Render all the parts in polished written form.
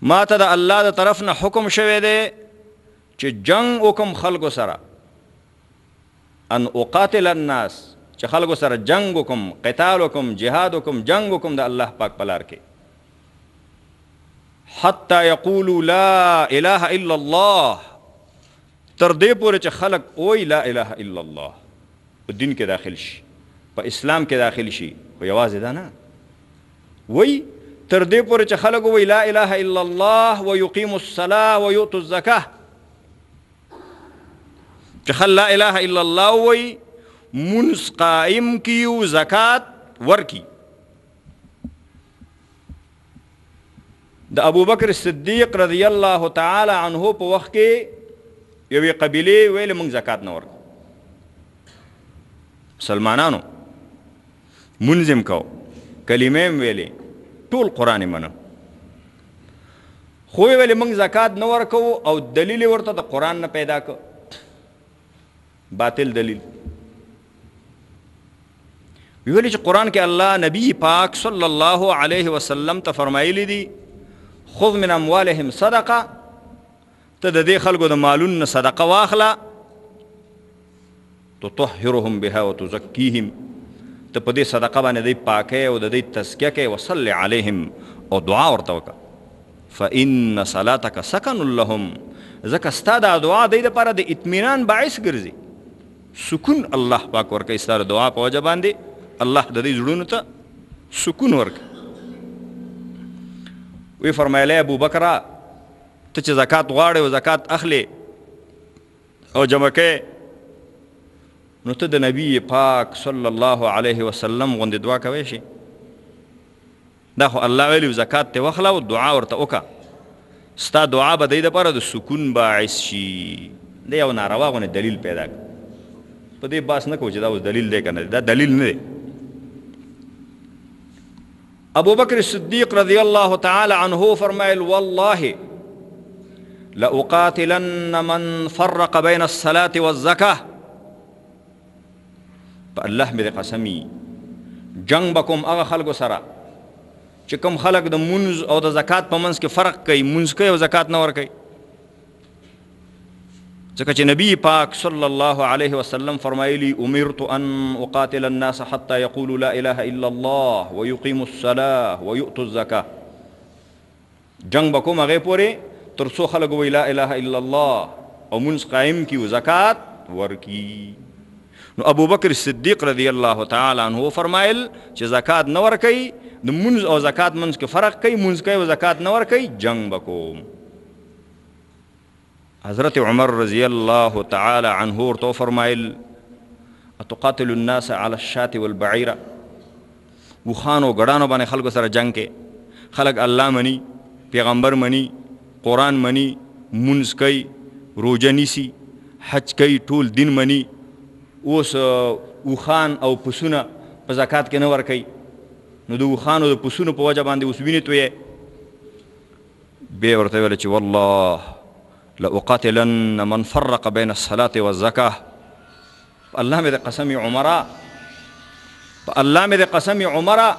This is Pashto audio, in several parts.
ما ته د الله د طرف نه حکم شوی دی چې جنګ وکم خلکو سره، ان اقاتل الناس، چې خلکو سره جنګ وکم، قتال وکم، جهاد وکم، جنګ وکم د الله پاک په لار کې، حتی یقولوا لا اله الا الله، تر دې پورې چې خلک وایي لا اله الا الله، په دین کې داخل شي، په اسلام کې داخل شي. خو یوازې دا نه وایي، تر دې پورې چې خلک وایي لا اله الا الله ویقیموا الصلاة ویؤتوا الزکاة، چې خلک لا اله الا الله وایي، مونځ قائم کړي او زکات ورکړي. د ابوبکر صدیق رضی الله تعالی عنه په وخت کې یوې قبیلې ویلې موږ زکات نه ورکوو. مسلمانانو مونځ یې کوو، کلمې یې ویلې، ټول قرآن یې منه، خو یې ویلې موږ زکات نه ورکوو، او دلیل یې ورته د قرآن نه پیدا کړ، باطل دلیل. ویلې چې قرآن کې الله نبی پاک صلی الله علیه وسلم ته فرمایلی دي، خذ من اموالهم صدقه، ته د دې خلکو د مالونو نه صدقه واخله، تطهرهم بها وتزکیهم، ته په دې صدقه باندې دی پاکې او د دې تزکیه کوې، وصلی علیهم، او دعا ورته وکړه، فإن صلاتک سکن لهم، ځکه ستا دا دعا دی دپاره د اطمینان باعث ګرځي، سکون الله پاک ورکوي. ستا د دعا په وجه باندې الله د دې زړونو ته سکون ورکوي. وی فرمایلی ابوبکره، ته چې زکات غواړې او زکات اخلې او جمع کوې، نو ته د نبی پاک صلی الله علیه وسلم غوندې دعا کوی شي. دا خو الله ویلي زکات ته واخله او دعا ورته وکړه، ستا دعا به دی دپاره د سکون باعث شي. دی یو ناروا غوندې دلیل پیدا کړ. په دې باس نه کوو چې دا اوس دلیل دی که نه دی، دا دلیل نه دی. ابوبکر صدیق رضی الله تعالی عنه فرمایل، والله لأقاتلن من فرق بین الصلاة والزکاة، په الله مې د قسمي جنګ به کوم هغه خلکو سره چې کوم خلک د مونځ او د زکات په منځ کې فرق کوي، مونځ کوي او زکات نه ورکوي. ځکه چې نبی پاک صلی الله علیه وسلم فرمایلی، امرت ان اقاتل الناس حتی یقولوا لا اله الا الله ویقیموا الصلاة ویؤتوا الزکاة. جنګ به کوم هغې پورې تر څو خلک ووایي لا اله الا الله او مونځ قایم کړي او زکات ورکړي. نو ابوبکر صدیق رضی الله تعالی عنه فرمایل چې زکات نه ورکوي، د مونځ او زکات منځ کې فرق کوي، مونځ کوي او زکات نه ورکوي، جنګ به کوم. حضرت عمر رضی الله تعالی عنه ورته وفرمایل، اتقاتل الناس على الشاة والبعیره، اوښانو ګډانو باندې خلکو سره جنګ کوي، خلک الله مني، پیغمبر مني، قرآن مني، مونځ کوي، روژه نیسي، حج کوي، ټول دین مني، اوس اوښان او پسونه په زکات کې نه ورکوي، نو د اوښانو د پسونو په وجه باندې اوس وینې تویې. بیا ورته ویل چې والله لأقاتلن من فرق بین الصلاة والزکاة. په الله مې د قسم عمره، په الله مې د قسم عمره،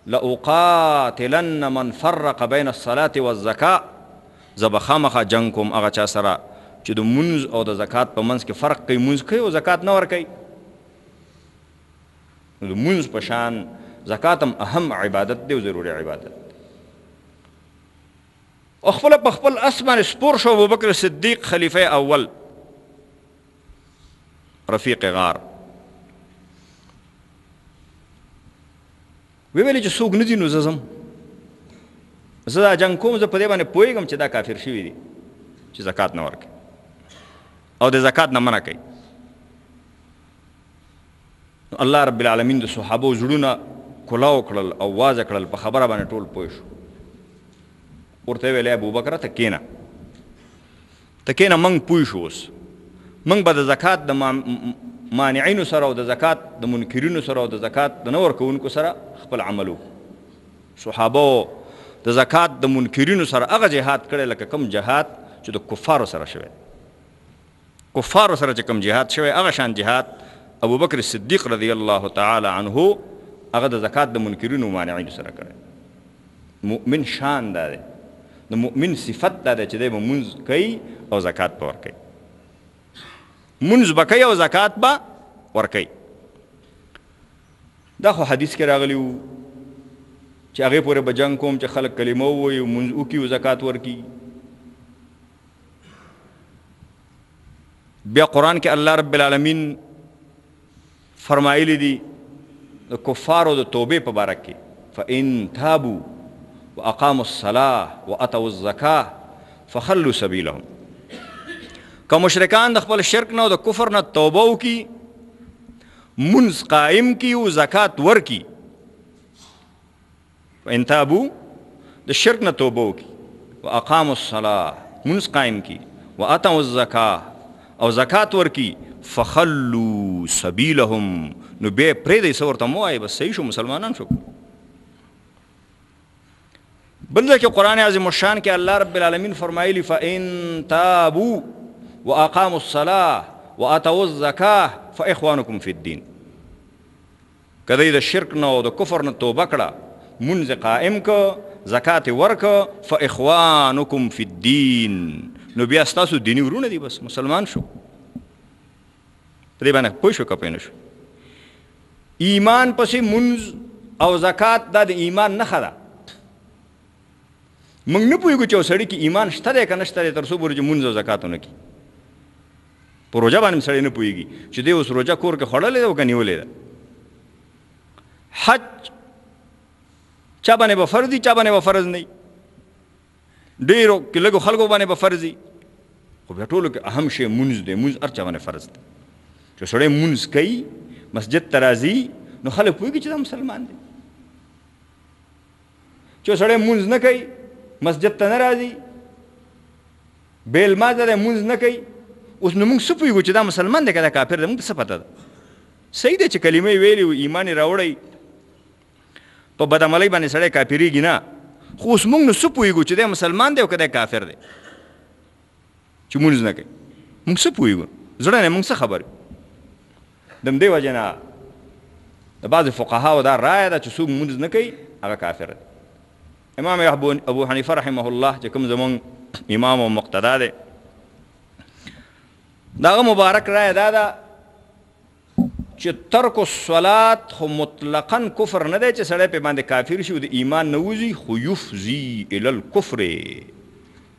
لأقاتلن من فرق بین الصلاة والزکاة، زه به خامخا جنګ کوم هغه چا سره چې د مونځ او د زکات په منځ کې فرق کوي، مونځ کوي او زکات نه ورکوي. نو د مونځ په شان زکات هم اهم عبادت دی او ضروري عبادت. او خپله په خپل اس باندې سپور شو ابوبکر صدیق خلیفه اول رفیق غار. وی ویلې چې څوک نه ځي نو زه ځم، زه دا جنګ کوم، زه په دې باندې پوهېږم چې دا کافر شوي دي چې زکات نه ورکوي او د زکات نه منع کوي. نو الله رب العالمین د صحابو زړونه کلاو کړل او واضح کړل، په خبره باندې ټول پوه شو. ورته یې ویل، ابوبکره ته کښېنه، ته کښېنه، موږ پوه شو اوس، موږ به د زکات د مانعینو سره او د زکات د منکرینو سره او د زکات د نه ورکوونکو سره خپل عمل وکړو. صحابو د زکات د منکرینو سره هغه جهاد کړی لکه کوم جهاد چې د کفارو سره شوی، کفارو سره چې کوم جهاد شوی هغه شان جهاد ابوبکر صدیق رضی الله تعالی عنه هغه د زکات د منکرینو مانعینو سره کړی. مؤمن شان دا دی، د مؤمن صفت دا دی چې دی به مونځ کوي او زکات به ورکوي. مونځ به کوي او زکات به ورکوي. دا خو حدیث کې راغلی وو چې هغې پورې به جنګ کوم چې خلک کلمه ووایي، مونځ وکړي او زکات ورکړي. بیا قرآن کې الله رب العالمین فرمایلی دي د کفارو د توبې په باره کې، فإن تابوا وأقاموا الصلاة وأتوا الزکاة فخلوا سبیلهم. که مشرکان د خپل شرک نه او د کفر نه توبه وکړي، مونځ قائم کړي او زکات ورکړي، فإن تابوا د شرک نه توبه وکړي، وأقاموا الصلاة مونځ قائم کړي، وأتوا الزکاة او زکات ورکړي، فخلوا سبیلهم، نو بیا پرېږدئ، څه ورته مه وایئ، بس صحیح شو، مسلمانان شو. بل ځای کې قرآن عظیم الشان کې الله رب العالمین فرمایلي فإن تابوا وأقاموا الصلاة وأتوا الزکاة فإخوانکم فی الدین. که دی د شرک نه او د کفر نه توبه کړه، مونځ قائم که، زکات یې ورکه، فإخوانکم فی الدین، نو بیا ستاسو دیني ورونه دي، بس مسلمان شو. په دې باندې پوه شو که پوه نه شو؟ ایمان پسې مونځ او زکات دا د ایمان نښه ده. موږ نه پوهېږو چې یو سړي کې ایمان شته دی که نه شته دی تر څو پورې چې مونځ او زکات ونه کړي. په روژه باندې هم سړی نه پوهېږي چې دی اوس روژه کور کې خوړلې ده او که نیولې ده. حج چا باندې به فرض دي، چا باندې به فرض نه وي، ډېرو کې لږو خلکو باندې به فرض وي، خو بیا ټولو کې اهم شی مونځ دی. مونځ هر چا باندې فرض دی. چې سړی مونځ کوي، مسجد ته راځي، نو خلک پوهېږي چې دا مسلمان دی. چې سړی مونځ نه کوي، مسجد ته نه راځي، بې لمانځه دی، مونځ نه کوي، اوس نو موږ څه پوهېږو چې دا مسلمان دی که دا کافر دی؟ موږ ته څه پته ده؟ صحیح دی چې کلمه یې ویلې وي، ایمان یې راوړی، په بدعملۍ باندې سړی کافرېږي نه، خو اوس موږ نو څه پوهېږو چې دی مسلمان دی او که دی کافر دی چې مونځ نه کوي؟ موږ څه پوهېږو؟ زړه نه موږ څه خبر یو؟ د همدې وجې نه د بعضې فقهاو دا رایه ده چې څوک مونځ نه کوي هغه کافر دی. امام ابو حنیفه رحمه الله چې کوم زمونږ امام او مقتدا دی، د هغه مبارک رایه دا ده چې ترک الصلاة خو مطلقاً کفر نه دی چې سړی پې باندې کافر شي او د ایمان نه وځي، خو یفضي الی الکفر،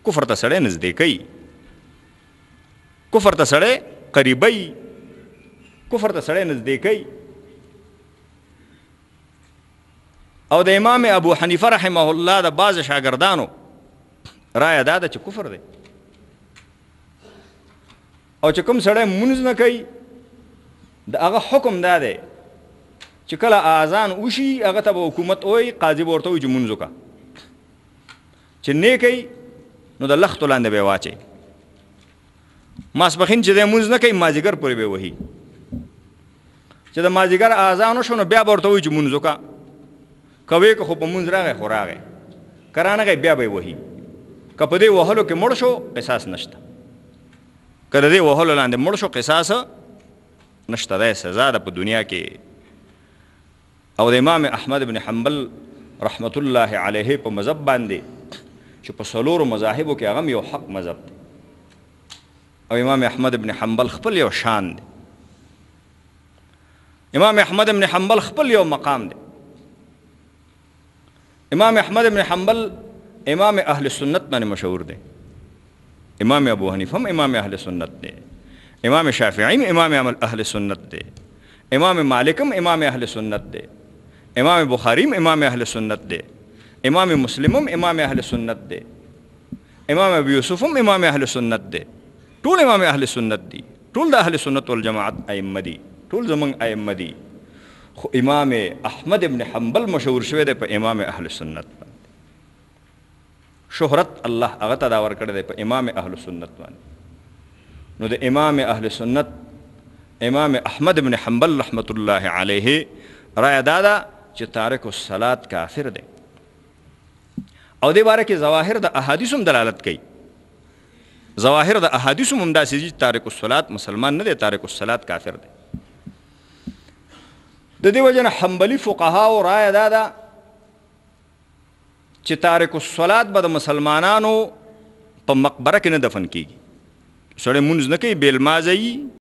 کفر ته سړی نږدې کوي، کفر ته سړی قریبوي، کفر ته سړی نږدې کوي. او د امام ابو حنیفه رحمه الله د بعضې شاګردانو رایه دا ده چې کفر دی، او چې کوم سړی مونځ نه کوي د هغه حکم دا دی چې کله اذان وشي هغه ته به حکومت وایي، قاضي به ورته وایي چې مونځ وکړه، چې نه کوي نو د لښتو لاندې به یې واچوي. ماسپښین چې دی مونځ نه کوي مازدیګر پورې به یې وهي، چې د مازدیګر اذان وشو نو بیا به ورته وایي چې مونځ وکړه، که ویې که خو په مونځ راغی خو راغی، که رانغی بیا به یې وهي، که په دې وهلو کې مړ شو قصاص نشته، که د دې وهلو لاندې مړ شو قصاص نشته، دا سزا ده په دنیا کې. او د امام احمد بن حنبل رحمت الله علیه په مذهب باندې چې په څلورو مذاهبو کې هغه هم یو حق مذهب دی، او امام احمد بن حنبل خپل یو شان دی، امام احمد بن حنبل خپل یو مقام دی. امام احمد بن حنبل امام اهل سنت باندې مشهور دی، امام ابو حنیفه هم امام اهل سنت دی، امام شافعي هم امام اهل سنت دی، امام مالک هم امام اهل سنت دی، امام بخاری هم امام اهل سنت دی، امام مسلم هم امام اهل سنت دی، امام ابو یوسف هم امام اهل سنت دی. ټول امام اهل سنت دي، ټول د اهل سنت والجماعت ائمه دي، ټول زمونږ ائمه دي، خو امام احمد ابن حنبل مشهور شوی دی په امام اهل سنت باندې. شهرت الله هغه ته دا ورکړی دی په امام اهل سنت باندې. نو د امام اهل سنت امام احمد ابن حنبل رحمت الله علیه رایه دا ده چې تارک الصلاة کافر دی، او دې باره کې ظواهر د احادیث هم دلالت کوي. ظواهر د احادیث هم همداسې دي چې تارک الصلاة مسلمان نه دی، تارک الصلاة کافر دی. د دې وجې نه حنبلي فقهاو رایه دا ده چې تارک الصلات به د مسلمانانو په مقبره کې نه دفن کیږي. سړی مونځ نه کوي، بې لمازه.